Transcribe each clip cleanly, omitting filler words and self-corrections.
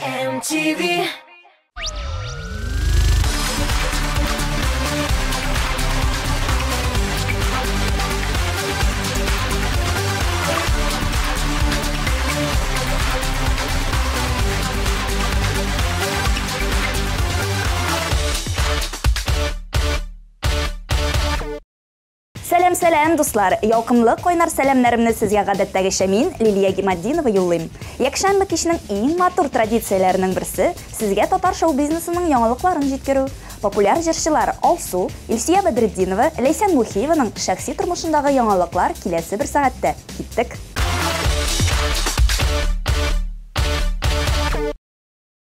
MTV. Сәлам, сәлам, дуслар! Ялкынлы кайнар сәламнәремне сезгә гадәттәгечә мин, Лилия Гиматдинова юллыйм. Якшәмбе киченең иң матур традицияләренең берсе сезгә татар шоу-бизнесының яңалыкларын җиткерү. Популяр җырчылар Алсу, Илсөя Бәдретдинова, Ләйсән Мухиеваның шәхси тормышындагы яңалыклар киләсе бер сәгатьтә. Киттек!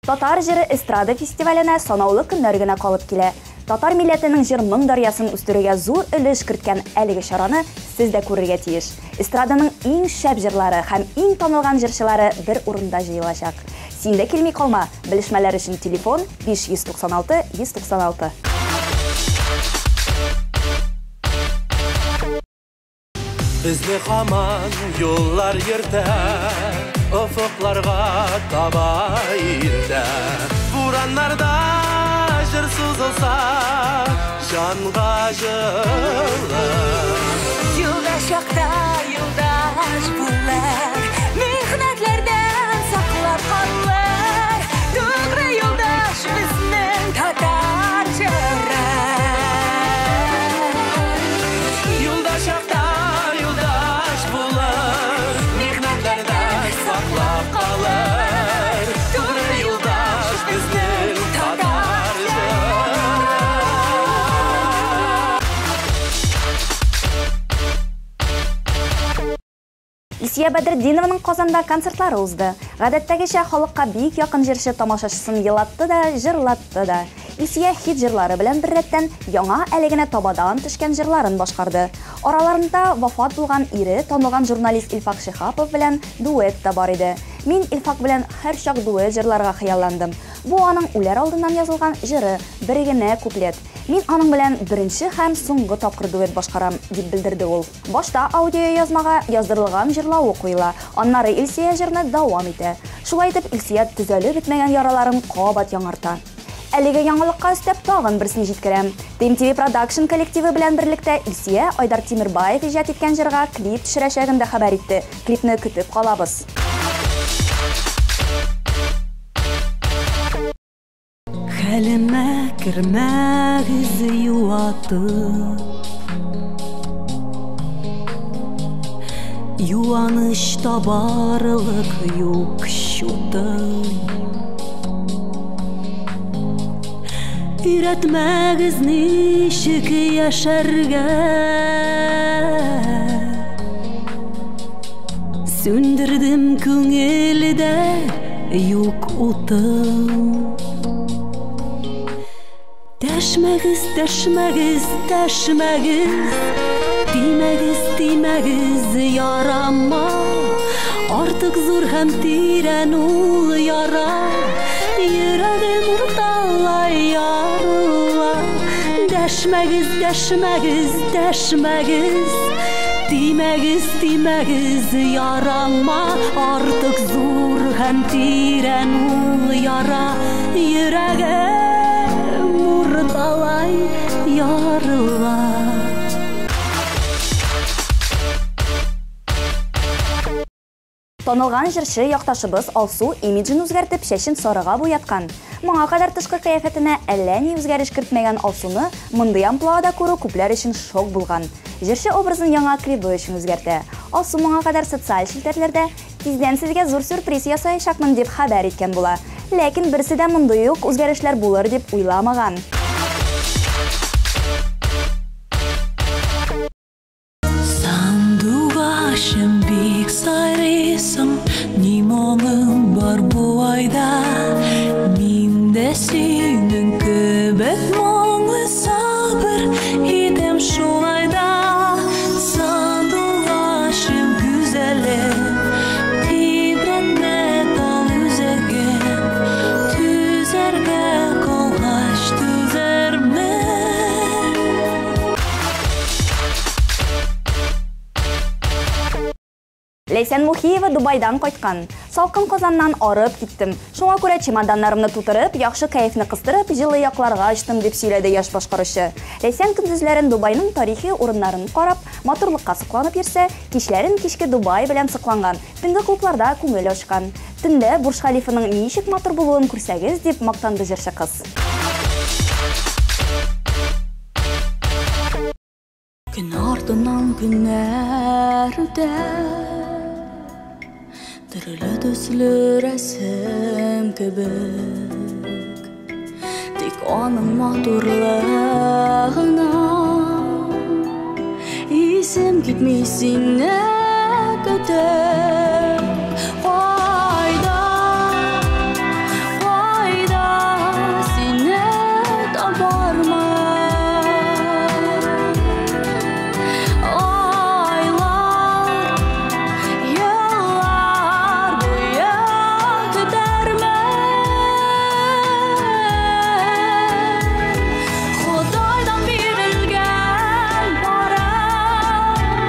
Татар җыры эстрада фестиваленә санаулы көннәр генә калып килә. Татар милләтенең җыр-моң дәрьясын үстерүгә зур өлеш керткән әлеге чараны сез дә күрергә тиеш. Эстраданың иң шәп җырлары һәм иң танылган җырчылары бер урында җыелачак. Син дә килми калма, белешмәләр өчен телефон 596 196. Безне һаман юллар йөртә, офыкларга таба илтә. Бураннарда җыр сузылса, җанга җылы. Юлда чакта юлдаш булыр, михнәтләрдән саклап калыр. Тугры юлдаш безнең татар җыры. Юлда чакта юлдаш булыр, михнәтләрдән саклап калыр. Тугры юлдаш безнең татар җыры. Илсөя Бәдретдинованың Казанда концертлары узды. Гадәттәгечә халыкка бик якын җырчы тамашачысын елатты да, җырлатты да. Илсөя хит җырлары белән беррәттән яңа әле генә табадан төшкән җырларын башкарды. Араларында вафат булган ире танылган журналист Илфак Шиһапов белән дуэт та бар иде. Мин Илфак белән һәрчак дуэт җырларга хыялландым. Бу аның үләр алдыннан язылган җыры, бер генә куплет. Мин аның белән беренче һәм соңгы тапкыр дуэт башкарам, дип белдерде ул. Башта аудиоязмага яздырылган җырлавы куела, аннары Илсөя җырны дәвам итә. Шулай итеп Илсөя төзәлеп бетмәгән яраларын кабат яңарта. Әлеге яңалыкка өстәп тагын берсен җиткерәм. TMTV Production коллективы белән берлектә Илсөя Айдар Тимербаев иҗат иткән җырга клип төшерәчәген дә хәбәр итте. Клипны көтеп калабыз. Хәлемә кермәгез юатып, юаныч табарлык юк чутым. Өйрәтмәгез ничек яшәргә, сүндердем күңелдә юк утым. Дәшмәгез, дәшмәгез, дәшмәгез, тимәгез, тимәгез ярама. Артык зур һәм тирән ул яра, йөрәгем урталай ярыла. Дәшмәгез, дәшмәгез, дәшмәгез, тимәгез, тимәгез ярама. Артык зур һәм тирән ул яра, йөрәгем урталай ярыла. Танылган җырчы якташыбыз Алсу имиджин үзгәртеп чәчен сарыга буяткан. Моңа кадәр тышкы кыяфәтенә әллә ни үзгәреш кертмәгән Алсуны мондый амплуада күрү күпләр өчен шок булган. Җырчы образын яңа клибы өчен үзгәртә. Алсу моңа кадәр социаль челтәрләрдә тиздән сезгә зур сюрприз ясаячакмын дип хәбәр иткән була. Ләкин берсе дә мондый ук үзгәрешләр булыр дип уйламаган. Сандугачым бик сайрыйсың, ни моңың бар бу айда. Мин дә синең кебек моңлы сабыр идем шулай да. Сандугачым гүзәлем, тибрәтмә тал үзәгем, түзәргә калгач түзәрмен. Ләйсән Мухиева Дубай Дубайдан кайткан. Салкын Казаннан арып киттем. Шуңа күрә чемоданнарымны тутырып, яхшы кәефне кыстырып, җылы якларга очтым, дип сөйләде яшь башкаручы. Ләйсән көндезләрен Дубайның тарихи урыннарын карап, матурлыкка сокланып йөрсә, кичләрен кичке Дубай белән сокланган, төнге клубларда күңел ачкан. Төнлә Бурдж Халифаның ничек матур булуын күрсәгез, дип мактанды җырчы кыз. Көн артыннан көннәр үтә, төрле төсле рәсем кебек. Тик аның матурлыгына исем китми сине көтеп. Кайда, кайда сине табармын? Айлар, еллар буе көтәрмен. Ходайдан бирелгән парам,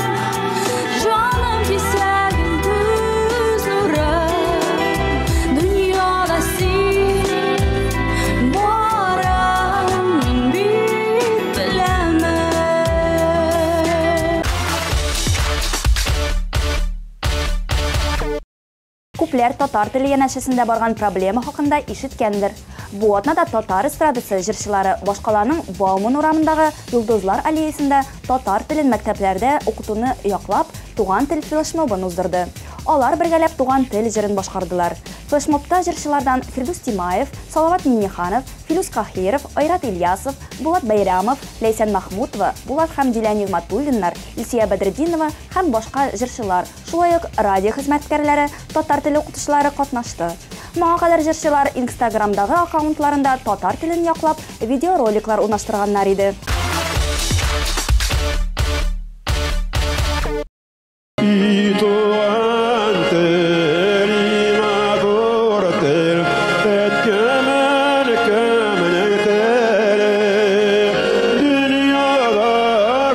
җаным кисәгем, күз нурым. Дөньяда син барың, мин бит беләмен. Күпләр татар теле янәшәсендә барган проблема хакында ишеткәндер. Бу атнада татар эстрадасы җырчылары башкаланың Бауман урамындагы Йолдызлар аллеясында татар телен мәктәпләрдә укытуны яклап, туган тел флешмобын уздырды. Алар бергәләп туган тел җырын башкардылар. Флешмобта җырчылардан Фирдүс Тимаев, Салават Миңнеханов, Филүс Каһиров, Айрат Ильясов, Булат Бәйрәмов, Ләйсән Махмутова, Булат һәм Дилә Нигъмәтуллиннар, Илсөя Бәдретдинова һәм башка җырчылар, шулай ук радио хезмәткәрләре, татар теле укытучылары катнашты. Моңа кадәр җырчылар Инстаграмдагы аккаунтларында татар телен яклап видеороликлар урнаштырганнар иде. И туган тел, и матур тел, әткәмен кемнең теле? Дөньяда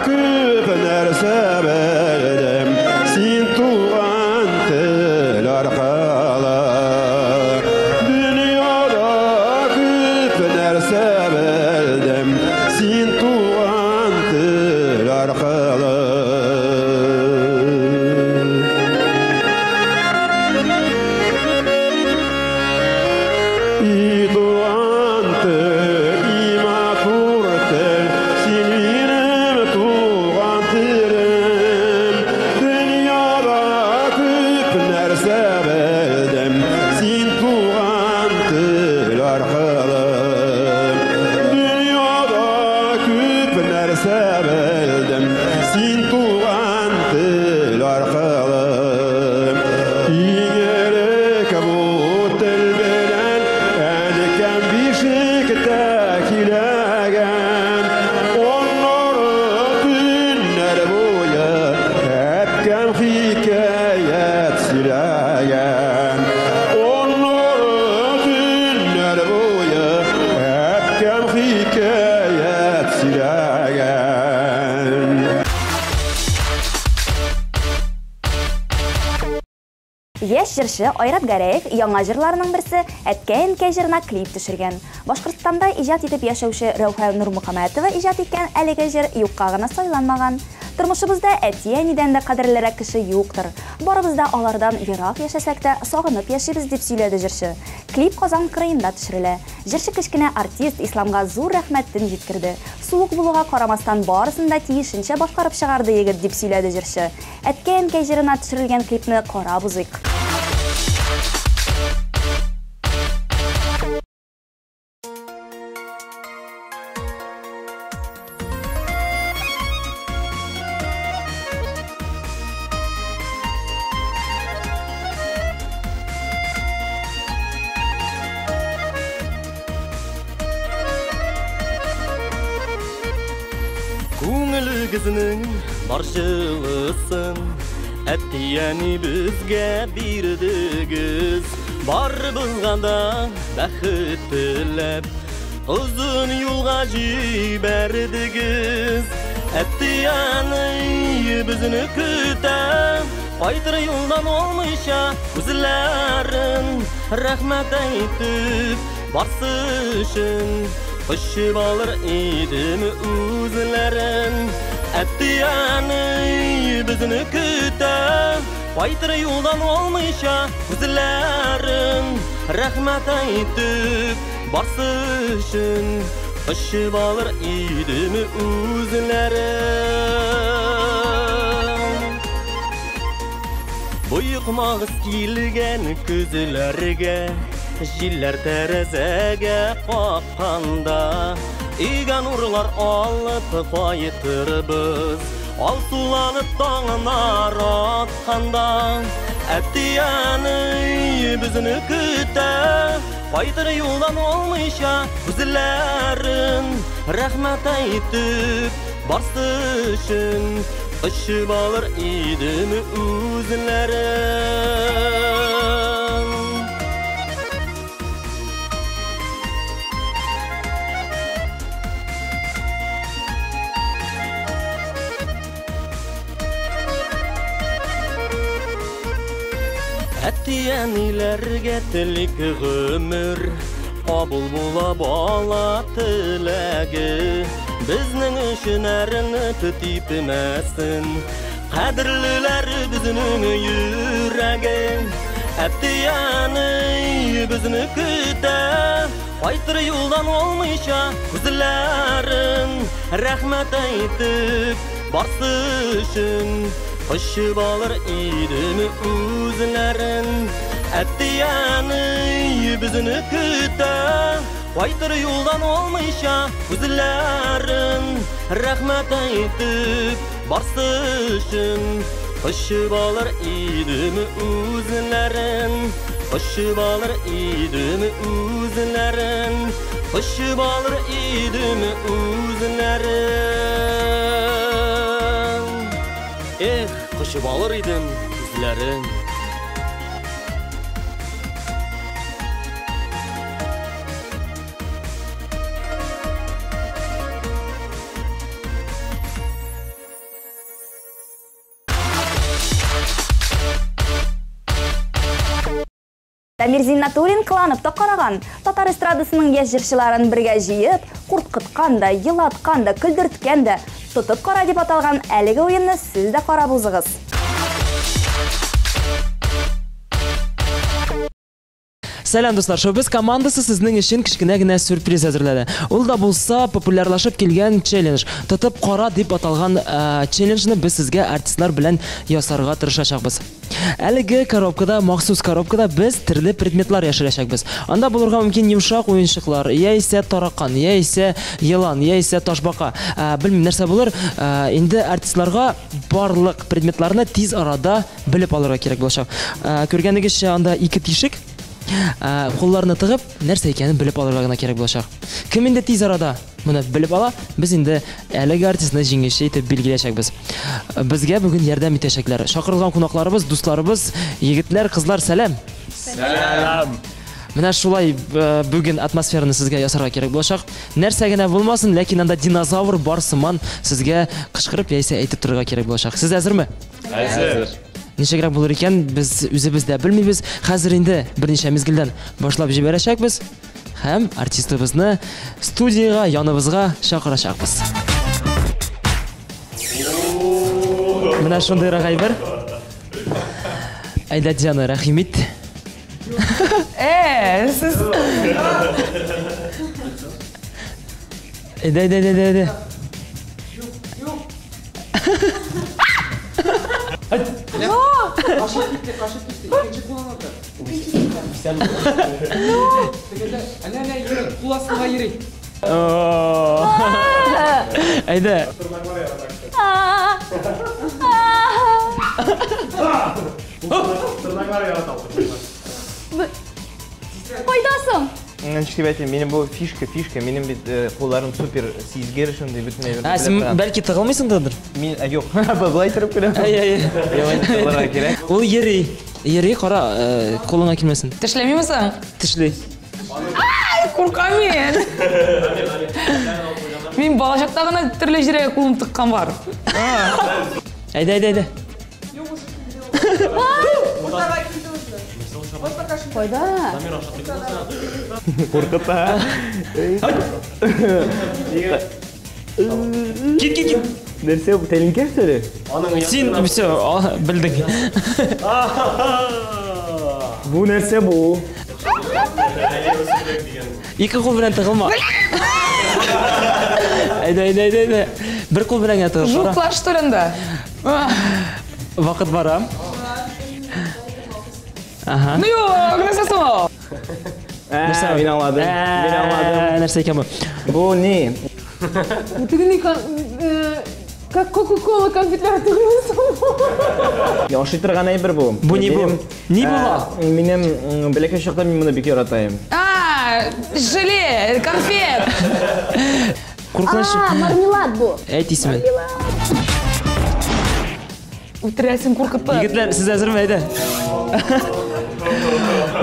күп нәрсә белдем, син туган тел аркылы. Дөньяда күп нәрсә белдем, син туган тел аркылы. И туган тел, и матур тел, син минем туган телем. Дөньяда күп нәрсә белдем, син туган тел аркылы. Дөньяда күп нәрсә белдем, син туган тел аркылы. Иң элек бу тел белән әнкәм бишектә киләгән. Аннары төннәр буе әбкәм хикәят сөйләгән. Аннары төннәр буе әбкәм хикәят сөйләгән. Яшь җырчы Айрат Гәрәев яңа җырларының берсе Әткәй-әнкәй җырына клип төшергән. Башкортстанда иҗат итеп яшәүче Рәүфә Нурмөхәммәтова иҗат иткән әлеге җыр юкка гына сайланмаган. Тормышыбызда әти-әнидән дә кадерлерәк кеше юктыр. Барыбыз да алардан ерак яшәсәк тә сагынып яшибез, дип сөйләде җырчы. Клип Казан кырыенда төшерелә. Җырчы кечкенә артист Исламга зур рәхмәтен җиткерде. Суык булуга карамастан барысын да тиешенчә башкарып чыгарды егет, дип сөйләде җырчы. Әткәй-әнкәй җырына төшерелгән клипны карап узыйк. Күңелегезнең бар җылысын әти-әни безгә бирдегез. Барыбызга да бәхет теләп, озын юлга җибәрдегез. Әти-әни безне көтә, Кайтыр юлдан алмыйча үзләрен, рәхмәт әйтеп, барсы өчен кочып алыр идем үзләрен. Әти-әни безне көтә, кайтыр юлдан алмыйча үзләрен, рәхмәт әйтеп, барсы өчен кочып алыр идем үзләрен. Боекмагыз килгән көзләргә, җилләр тәрәзәгә какканда, өйгә нурлар алып кайтырбыз, алсуланып таңнар атканда. Әти-әни безне көтә, кайтыр юлдан алмыйча үзләрен, рәхмәт әйтеп, барсы өчен кочып алыр идем үзләрен. Әти-әниләргә телик гомер, кабул була бала теләге. Безнең өчен әрнеп типмәсен, кадерлеләр безнең йөрәге. Әти-әни безне көтә, кайтыр юлдан алмыйча үзләрен, рәхмәт әйтеп, барсы өчен кочып алыр идем үзләрен. Әти-әни безне көтә, кайтыр юлдан алмыйча үзләрен, рәхмәт әйтеп, барсы өчен кочып алыр идем үзләрен. Кочып алыр идем үзләрен, кочып алыр идем үзләрен. Эх, кочып алыр идем үзләрен. Дамир Зиннатуллин кыланып та караган. Татар эстрадасының яшь җырчыларын бергә җыеп, куркыткан да, елаткан да, көлдерткән дә, тотып кара дип аталган әлеге уенны сез дә карап узыгыз. Сәлам, дуслар! Шоу-біз командасы сезнең өчен кечкенә генә сюрприз әзерләде. Ул да булса популярлашып килгән челлендж. Тотып кара дип аталган челленджны без сезгә артистлар белән ясарга тырышачакбыз. Әлеге коробкада, махсус коробкада без төрле предметлар яшерәчәкбез. Анда булырга мөмкин йомшак уенчыклар, яисә таракан, яисә елан, яисә ташбака. Белмим нәрсә булыр. Инде артистларга барлык предметларны тиз арада белеп алырга кирәк булачак. Күргәнегезчә, анда ике тишек. Кулларны тыгып, нәрсә икәнен белеп алырга гына кирәк булачак. Кем инде тиз арада моны белеп ала, без инде әлеге артистны җиңүче итеп билгеләячәкбез. Безгә бүген ярдәм итәчәкләр. Чакырылган кунакларыбыз, дусларыбыз, егетләр, кызлар, сәлам. Сәлам. Менә шулай бүген атмосфераны сезгә ясарга кирәк булачак. Нәрсә генә булмасын, ләкин анда динозавр бар сыман сезгә кычкырып яисә әйтеп торырга кирәк булачак. Сез әзерме? Әзер. Ничегрәк булыр икән, без үзебез дә белмибез. Хәзер инде берничә мизгелдән башлап җибәрәчәкбез һәм артистыбызны студиягә, яныбызга чакырачакбыз. Менә шундыйрак әйбер. Әйдә, Диана, рәхим ит. Сез Әйдә, әйдә, әйдә, әйдә. Кашып китте, кашып китте. Икенче кулын алды. Әнә, әнә, йөри, кул астында йөри. Әйдә. Кайдасың? Ничек дип әйтим, минем бу фишка, фишка, минем бит кулларым супер сизгер шундый бөтен әйберне Ә, син белеп торам. бәлки тыгылмыйсыңдыр? Мин, юк, болай торып көләм. Әй, әй. Юк, тыгылырга кирәк. Ул йөри. Йөри, кара, кулыңа килмәсен. Тешләмиме соң? Тешли. Ай, куркам мин. Мин балачакта гына төрле җиргә кулым тыккан бар. Әйдә, әйдә, әйдә. Кайда? Куркыта. Кит, кит, кит. Нәрсә бу, тәлинкә что ли? Син все, белдең. Бу нәрсә бу? Ике кул белән тыгылма. Әйдә, әйдә, әйдә, әйдә. Бер кул белән генә тыгыл. Жуклар что ли анда? Вакыт бара. Ага. Ну юк, нәрсә соң ул? Нәрсә? Мин аңладым. Мин аңладым. Нәрсә икән бу? Бу ни? Теге ни как Кока-кола конфетлар түгелме соң? Ашый торган әйбер бу. Бу ни бу? Ни була? Минем бәләкәй чакта мин моны бик ярата идем. А, желе, конфет. Куркыныч. А, мармелад бу. Әйт исемен. Үтерәсең куркытып. Егетләр, сез әзерме? Әйдә.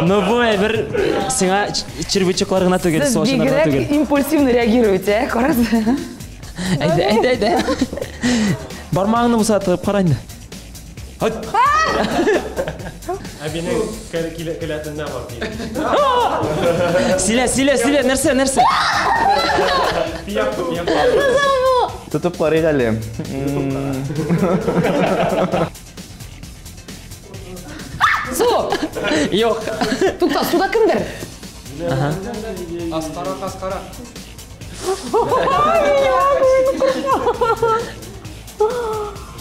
Ну бу әйбер сиңа червячоклар гына түгел, Сез суалчаннар гына бигрәк түгел. импульсивно реагируете, ә, карагыз. Әйдә, әйдә, әйдә. Бармагыңны булса тыгып кара инде. Әбинең келәтендә бар дигән. Сөйлә, сөйлә, сөйлә, нәрсә, нәрсә? Тотып карыйк әле. Су! Юк. Тукта, суда кемдер? Аскара, аскара.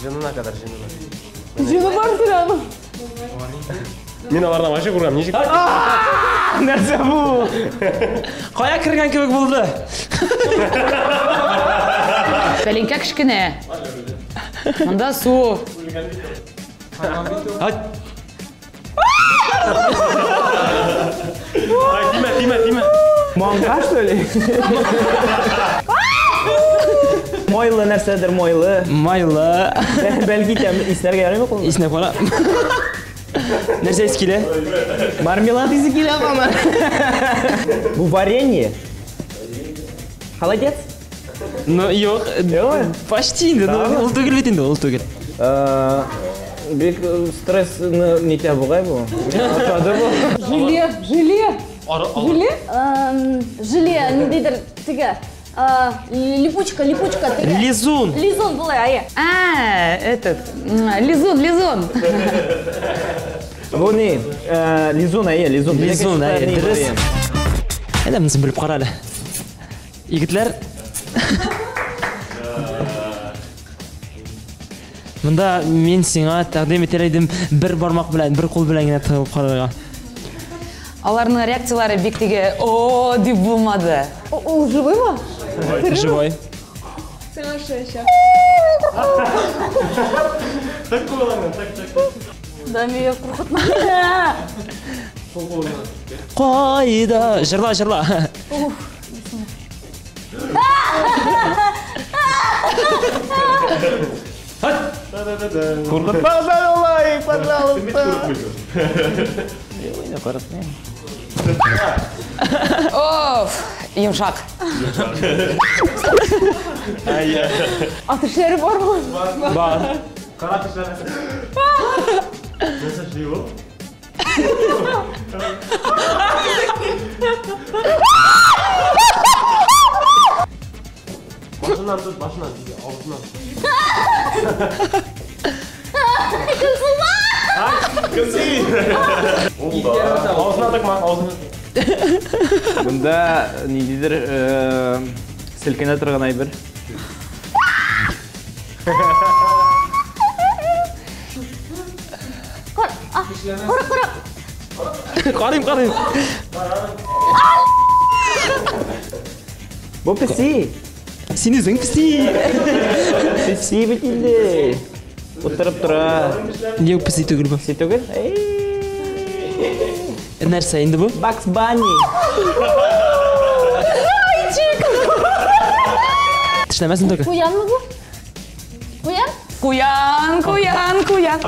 Җынына кадәр, җынына. Җыны бар аның. Мин алардан вообще куркам, ничек? Нәрсә бу? Кая кергән кебек булды? Тәлинкә кечкенә. Монда су. Һайт. Ай, тимә, тимә, тимә. Маңка, что ли? Майлы нәрсәдер, майлы. Майлы. Бәлки тәм иснәргә ярыймы кулны? Иснәп кара. Нәрсә исе килә? Мармелад исе килә һаман. Бу варенье. Холодец? Ну, юк. Юк. Почти инде, ну, ул түгел бит инде, ул түгел. Бик стрессны нитә бугай бу. Ошады бу. Желе, желе. Желе? Желе, ниндидер теге. Липучка, липучка теге. Лизун. Лизун була, әйе. А, этот, лизун, лизун. Бу ни? Лизун, әйе, лизун. Лизун, әйе, дөрес. Әйдә, монысын белеп кара әле. Егетләр. Монда мин сиңа тәкъдим итәр идем бер бармак белән, бер кул белән генә тыгып карарга. Аларның реакцияләре бик теге о дип булмады. Ул живоймы? Живой. Сиңа шәшә. Так кулыңны, так, так. Да, мине куркытма. Кайда? Җырла, җырла. Куркытмагыз әле алай, пожалуйста. Оф, йомшак. А тешләре бармы? Бар. Кара тешләре. Нәрсә эшли ул? Башыннан тот, башыннан, авызыннан. Кем син? Авызына тыкма, авызына. Бunda ниндидер селкенә торган әйбер. Кара, кара. Карыйм, карыйм. Бу песи. Син үзең песи. Песи бит инде. Утырып тора. Юк, песи түгел бу. Песи түгел? Нәрсә инде бу? Бакс Банни. Тешләмәсен только. Куянмы бу? Куян? Куян, куян, куян.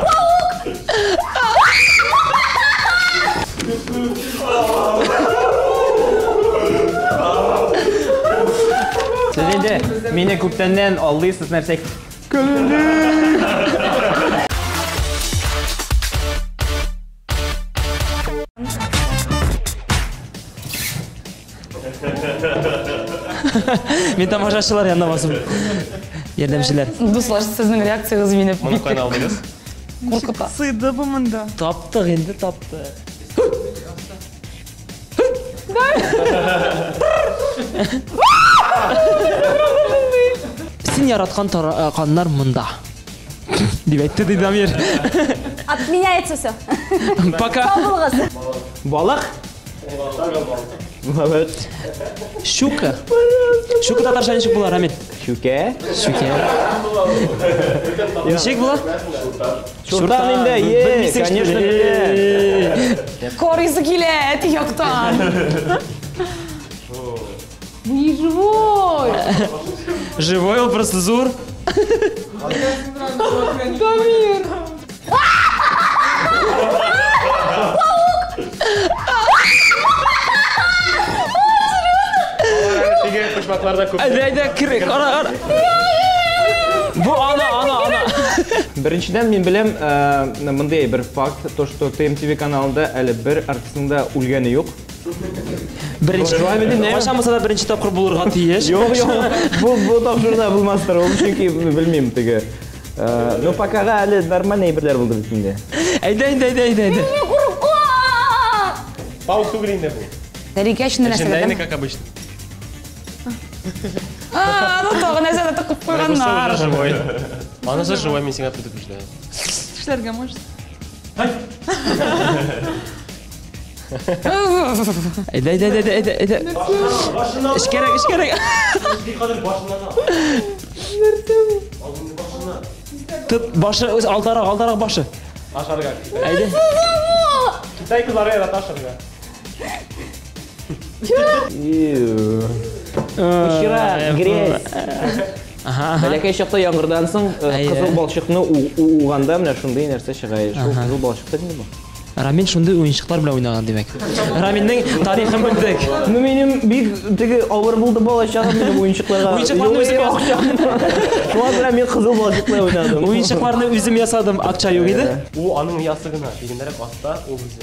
Сез инде мине күптәннән алдыйсыз нәрсә. Мин тамашачылар янына басып. Ярдәмчеләр. Дуслар, сезнең реакциягез мине Моны бик каян алдыгыз? куркыта. Сыйды бу монда. Таптык инде, таптык. Син яраткан тараканнар монда. Дип әйтте ди Дамир. Отменяется все. Пока. Сау булыгыз. Балык? Балык. Щука. Щука татарча ничек була, Рамил? Щуке. Щуке. Ничек була? Шуртан инде, е, Белмисең, конечно, что ли? белә. Карыйсы килә, әти яктан. Не живой! Живой ул просто зур. Дамир! Теге почмакларда күп. Әйдә, әйдә, кер, кара, кара. Бу ана, ана, ана. Беренчедән мин беләм, мондый бер факт, то что ТМТВ каналында әле бер артистның да үлгәне юк. Беренче. Шулай бит инде. Кайчан булса да беренче тапкыр булырга тиеш. Юк, юк, бу тапшыруда булмастыр, ул чөнки белмим теге. Ну, покага әле нормальный әйберләр булды бит инде. Әйдә, әйдә, әйдә, әйдә, әйдә. Мин куркам! Паук түгел инде бу. Тәлинкә эчендә нәрсә Эчендә инде, дә? как обычно. А, ну тагы нәрсә дә тыкып куйганнар. Бусы уже живой. Анысы живой, мин сиңа предупреждаю. Тешләргә может. Әйдә, әйдә, әйдә, әйдә, әйдә. Эчкәрәк, эчкәрәк. Никадәр башыннан ал. Тот, башы, үз алдарак, алдарак башы. Ашарга. Әйдә. Китай кызлары ярата ашарга. Пычрак, грязь. Бәләкәй чакта яңгырдан соң Әйе. кызыл балчыкны уганда менә шундый нәрсә чыга. Шул кызыл балчыкта инде бу. Рамил шундый уенчыклар белән уйнаган димәк. Рамилнең тарихын белдек. Ну минем бик теге авыр булды бала чагым минем уенчыкларга. Уенчыкларны үзем Юк, Шуңа күрә мин кызыл балчык белән уйнадым. Уенчыкларны үзем ясадым, акча юк иде. Ул аның оясы гына. Дигәндәрәк аста ул үзе.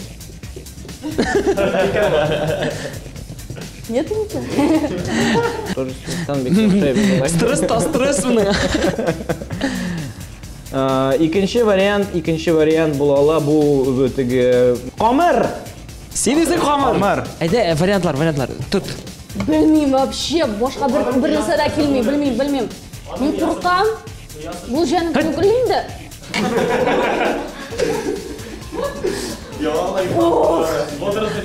Нет ничего. Тоже стресстан бик яхшы әйбер. Стресс та стресс моның. Икенче вариант, икенче вариант була ала бу теге камыр. Син үзең камыр. Камыр. Әйдә, вариантлар, вариантлар. Тот. Белмим вообще, башка бер нәрсә дә килми, белмим, белмим. Мин куркам. Бу җәнлек түгел инде.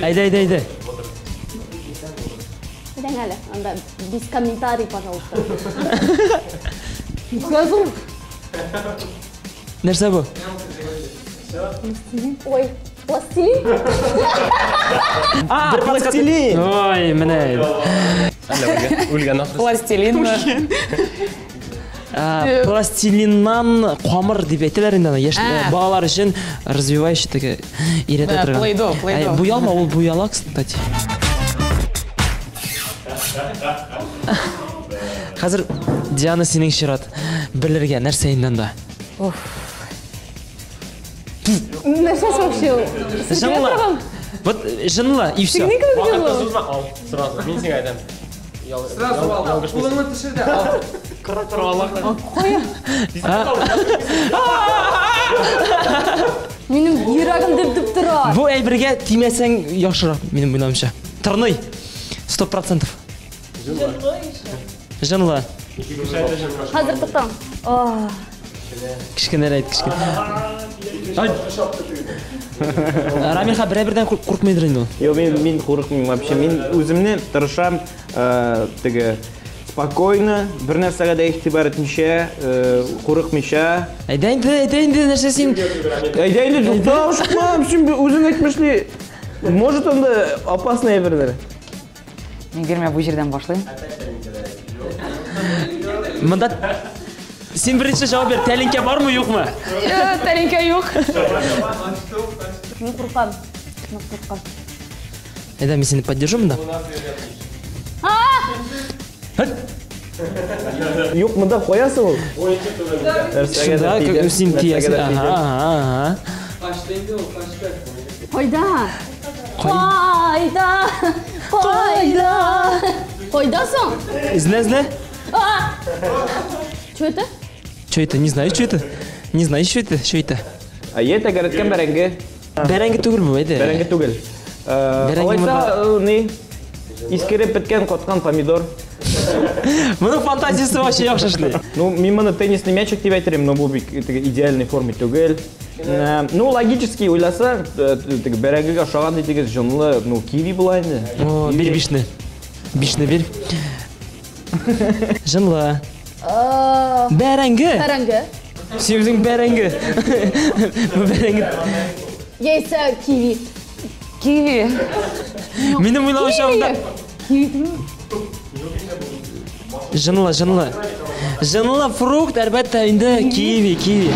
Әйдә, әйдә, әйдә. Әйдәң әле, анда без комментарий, пожалуйста. Зур. Нәрсә бу? Ой, пластилин? А, пластилин. Ой, менә. Үлгән ахрысы. Пластилинмы? Пластилиннан камыр дип әйтәләр инде аны. Яшь балалар өчен развивающий теге өйрәтә Да, торган. Play-Doh, Play-Doh. Буялма, ул буяла, кстати. Хәзер Диана синең чират. Белергә нәрсә инде анда? Нәрсәсе вообще ул? Җынлы. Вот җынлы и все. Вакытны сузма, ал. Сразу. Мин сиңа әйтәм. Сразу ал. Кулыңны төшер дә ал. Минем йөрәгем дөп-дөп тора. Бу әйбергә тимәсәң яхшырак, минем уйлавымча. Тырный. 100%. Җынлы. Хәзер туктам. Ах. Кечкенәрәк әйт, кечкенә. Ай. Рамил ха берәр-бердән куркмыйдыр инде ул. Юк, мин курыкмыйм вообще. Мин үземне тырышам, теге спокойно, бер нәрсәгә дә игътибар итмичә, курыкмыйча. Әйдә инде, әйдә инде, нәрсә син? Әйдә инде, тукта, ашыкма, син үзең әйтмешли. Может, анда опасный әйберләр. Мин бирмә бу җирдән башлыйм. Монда син беренче җавап бир, тәлинкә бармы, юкмы? Тәлинкә юк. Мин куркам. Мин куркам. Әйдә, мин сине поддержу монда. Юк, монда куясың ул. Шунда син тиясең. Ага, ага, ага. Качты инде ул, качты. Кайда? Кайда? Кайда? Кайда соң? Эзлә, эзлә. Что это? Что это? Не знаю, что это. Не знаю, что это. Что это? Әйе, тәгәрәткән бәрәңге. Бәрәңге түгел бу, әйдә. Бәрәңге түгел. Алайса, ни? Искереп беткән каткан помидор. Моның фантазиясе вообще яхшы эшли. Ну, мин моны теннисный мячик дип әйтер идем, но бу бик теге идеальный форма түгел. Ну, логически уйласаң, теге бәрәңгегә ошаган дигез җонлы, ну, киви була инде. О, бир бишне. Бишне бир. Җонлы. Бәрәңге. Бәрәңге. Син үзең бәрәңге. Бу бәрәңге. Яисә киви. Киви. Минем уйлавымча монда. Киви. Җонлы, җонлы. Җонлы фрукт, әлбәттә, инде киви, киви.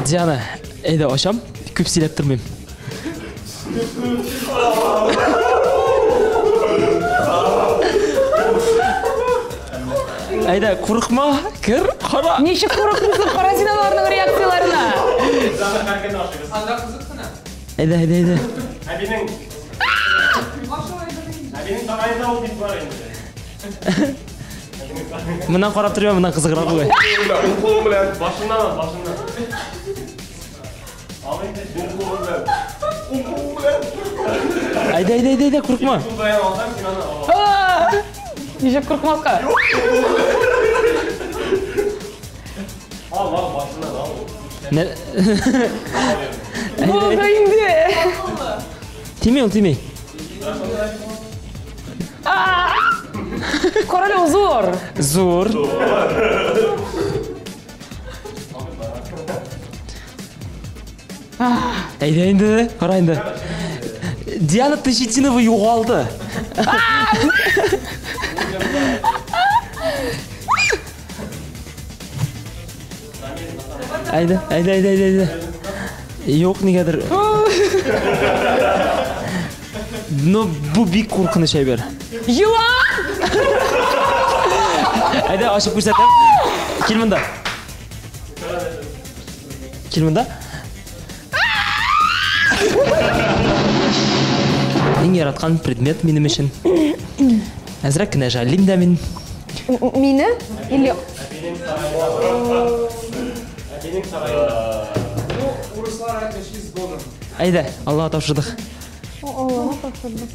Диана, әйдә ачам, күп сөйләп тормыйм. Әйдә, курыкма, кер, кара. Ничек курыкмыйсың, кара син аларның реакцияләренә. Анда кызык кына. Әйдә, әйдә, әйдә. Әбинең Әбинең сараенда ул бит бар инде. Моннан карап тормыйм, моннан кызыграк бугай. Уң кулың белән, башыннан ал, башыннан. Ал инде, уң кулың белән. Уң кулың белән. Әйдә, әйдә, әйдә, әйдә, курыкма. Кул белән алсаң, син аны ала. Ничек курыкмаска? Ал, ал, башыннан ал. Булды инде. Тими ул, тими. Король ул зур. Зур. Әйдә инде, кара инде. Диана Тажетдинова югалды. Әйдә, әйдә, әйдә, әйдә, әйдә. Юк, нигәдер. Ну, бу бик куркыныч әйбер. Елан! Әйдә, ачып күрсәтәм. Кил монда. Кил монда. Иң яраткан предмет минем өчен. Әзрәк кенә жәллим дә мин. Мине? Или Әбинең сараенда. Ну, урыслар әйтмешли с Богом. Әйдә, Аллага тапшырдык. Аллага тапшырдык.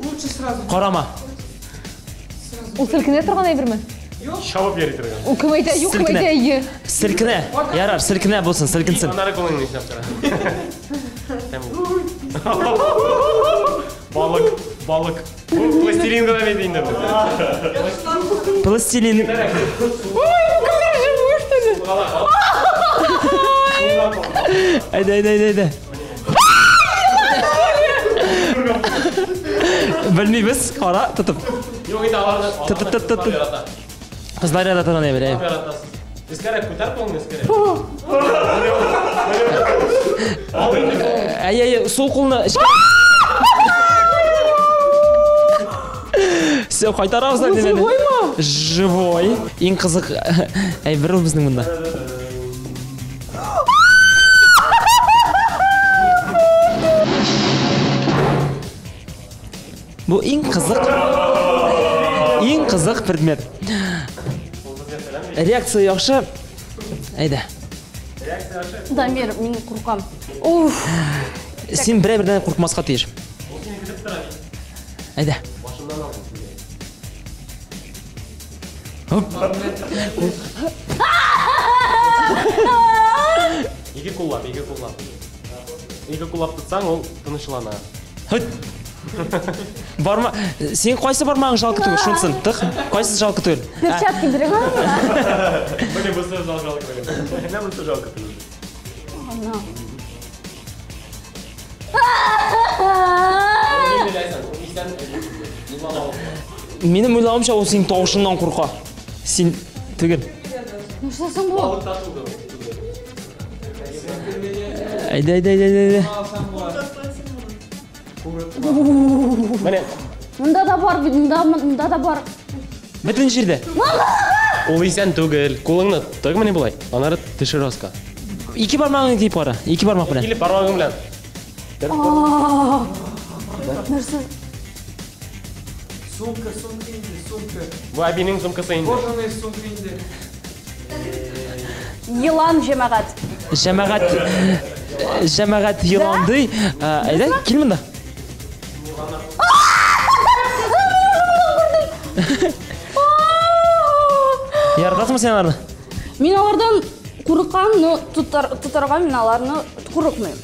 Лучше сразу. Карама. Ул селкенә торган әйберме? Чабып йөри торган. Ул кем әйтә, юк, кем әйтә, әйе. Селкенә. Ярар, селкенә булсын, селкенсен. Аннары кулыңны нишләп тора? Балык, балык. Бу пластилин гына бит инде бу. Пластилин. Ой, бу кемдер живой, что ли? Әйдә, әйдә, әйдә, әйдә. Белмибез, кара, тотып. Юк инде аларны. Тот, тот, тот, тот. Кызлар ярата торган әйбер, әйе. Яратасыз. Өскәрәк күтәр кулыңны, өскәрәк. Әй, әй, сул кулны эчкә. Все, кайтарабыз әле. Живоймы? Живой. Иң кызык әйбер ул безнең монда. Бу иң кызык, иң кызык предмет. Реакция яхшы. Әйдә. Дамир, мин куркам. Уф. Син берәр бердән куркмаска тиеш. Әйдә. Хоп. Ике куллап, ике куллап. Ике куллап тотсаң, ул тынычлана. Хыт. Барма, син кайсы бармагың жалко түгел, шунсын, тык. Кайсы жалко түгел? Перчатки бирегә. Менә бусы жалко түгел. Менә бусы жалко түгел. Минем уйлавымча, ул синең тавышыңнан курка. Син түгел. Нәрсә соң бу? Әйдә, әйдә, әйдә, әйдә. Менә. Монда да бар бит, монда, монда да бар. Бөтен җирдә. Ул исән түгел. Кулыңны тык менә болай. Аннары төшер аска. Ике бармагыңны тиеп кара. Ике бармак белән. Или бармагың белән. Нәрсә? Сумка, сумка инде, сумка. Бу әбинең сумкасы инде. Кожаная сумка инде. Елан, җәмәгать. Җәмәгать, җәмәгать елан ди. Әйдә, кил монда. Яратасыңмы син аларны? Мин алардан курыкам, но тотарга мин аларны курыкмыйм.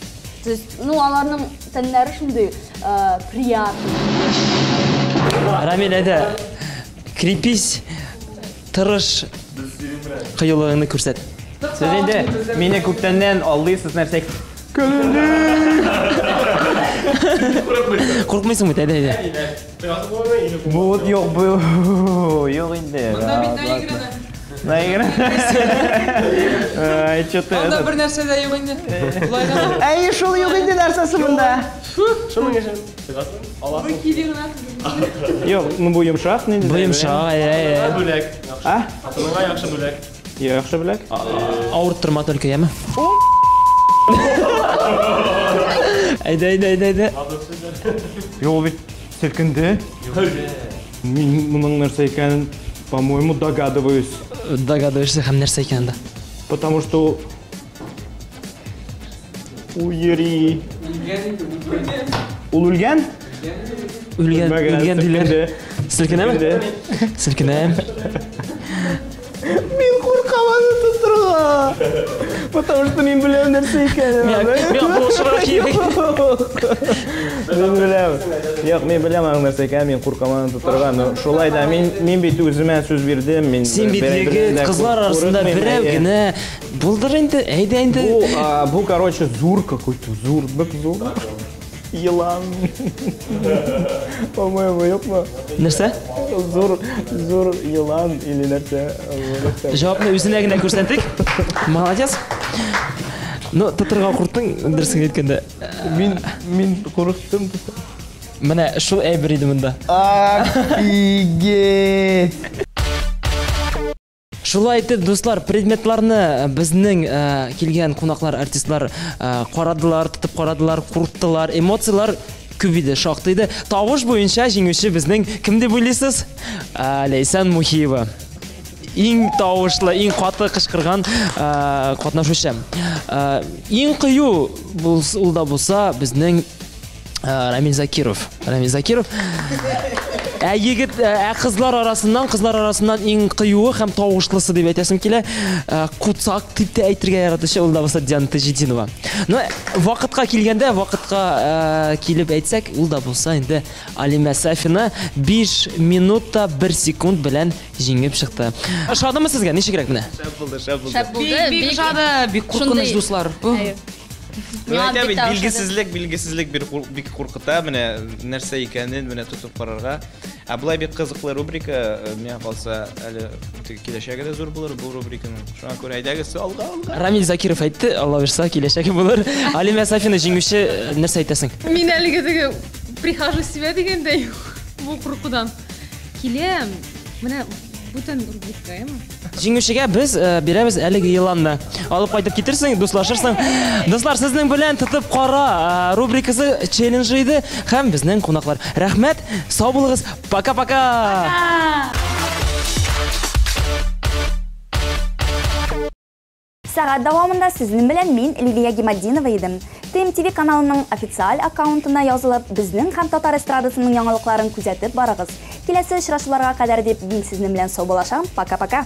То есть, ну, аларның тәннәре шундый приятный. Рамил, әйдә, крепись, тырыш, кыюлыгыңны күрсәт. Сез инде мине күптәннән алдыйсыз нәрсә. Курыкмыйсың бит, әйдә, әйдә. Бу вот юк, бу юк инде. Монда бит наиграно. Наиграно. Ай, что-то Анда этот. бер нәрсә дә юк инде. Болай гына. Әй, шул юк инде нәрсәсе монда. Шуның өчен чыгасың, аласың. Бу кили генә. Юк, ну бу йомшак нинди. Бу йомшак, әйдә, әйдә. Бүләк. А? Хатыныңа яхшы бүләк. Яхшы бүләк. Авырттырма только, яме. Әйдә, әйдә, әйдә, әйдә. Юк, бит селкенде. Мин моның нәрсә икәнен, по-моему, догадываюсь. Догадываешься һәм нәрсә икәнен дә. Потому что ул йөри. Ул үлгән? Үлгән, үлгән диләр. Селкенәме? Селкенә. Мин куркам аны тотырга. Потому что мин беләм нәрсә икәнен. Миңа булышырга кирәк. Мин беләм. Юк, мин беләм аның нәрсә икәнен, мин куркам аны тотырга. Но шулай да мин бит үземә сүз бирдем. Мин Син бит егет, кызлар арасында берәү генә булдыр инде, әйдә инде. Бу, короче, зур какой-то, зур, бик зур. Елан. По-моему, юкмы? Нәрсә? Зур, зур елан или нәрсә? Җавапны үзенә генә күрсәтик. Молодец. Ну, тотырга курктың, дөресен әйткәндә. Мин курыктым. Менә шул әйбер иде монда. Офигеть! Шулай итеп, дуслар, предметларны безнең килгән кунаклар, артистлар карадылар, тотып карадылар, курктылар, эмоцияләр күп иде, шактый иде. Тавыш буенча җиңүче безнең кем дип уйлыйсыз? Ләйсән Мухиева. Иң тавышлы, иң каты кычкырган катнашучы. Иң кыю ул да булса безнең Рамил Закиров. Рамил Закиров. Ә егет, ә кызлар арасыннан, кызлар арасыннан иң кыюы һәм тавышлысы дип әйтәсем килә. Куцак дип тә әйтергә яратучы ул да булса Диана Таҗетдинова. Но вакытка килгәндә, вакытка килеп әйтсәк, ул да булса инде Алимә Сафина 5 минутта 1 секунд белән җиңеп чыкты. Ошадымы сезгә? Ничегрәк менә? Шәп булды, шәп булды. Шәп булды. Бик ошады, бик куркыныч, дуслар. Мин әйтәм бит, билгесезлек, билгесезлек бик куркыта, менә нәрсә икәнен менә тотып карарга. Ә болай бик кызыклы рубрика, миңа калса, әле киләчәге дә зур булыр бу рубриканың. Шуңа күрә әйдәгез, алга, алга. Рамил Закиров әйтте, Алла бирса, киләчәге булыр. Алимә Сафина җиңүче, нәрсә әйтәсең? Мин әлеге теге прихожу себя дигәндәй бу куркудан. Киләм, менә бүтән рубрика, әйме? Җиңүчегә без бирәбез әлеге еланны. Алып кайтып китерсең, дуслашырсың. Дуслар, сезнең белән тотып кара рубрикасы челленджы иде һәм безнең кунаклар. Рәхмәт, сау булыгыз. Пока-пока. Сәгать дәвамында сезнең белән мин Лилия Гиматдинова идем. ТМТВ каналының официаль аккаунтына язылып, безнең һәм татар эстрадасының яңалыкларын күзәтеп барыгыз. Киләсе очрашуларга кадәр дип мин сезнең белән саубуллашам. Пока-пока.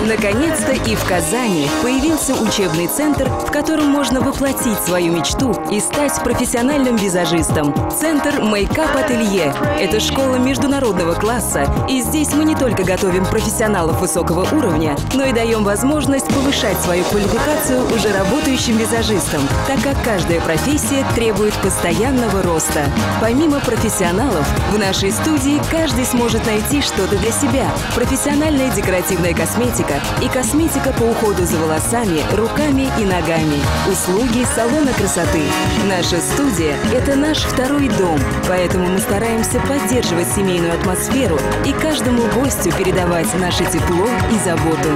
Наконец-то и в Казани появился учебный центр, в котором можно воплотить свою мечту и стать профессиональным визажистом. Центр Makeup Ателье – это школа международного класса, и здесь мы не только готовим профессионалов высокого уровня, но и даем возможность повышать свою квалификацию уже работающим визажистам, так как каждая профессия требует постоянного роста. Помимо профессионалов, в нашей студии каждый сможет найти что-то для себя. Профессиональная декоративная косметика и косметика по уходу за волосами, руками и ногами. Услуги салона красоты. Наша студия – это наш второй дом, поэтому мы стараемся поддерживать семейную атмосферу и каждому гостю передавать наше тепло и заботу.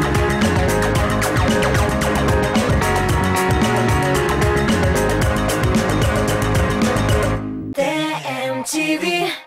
ТМТВ.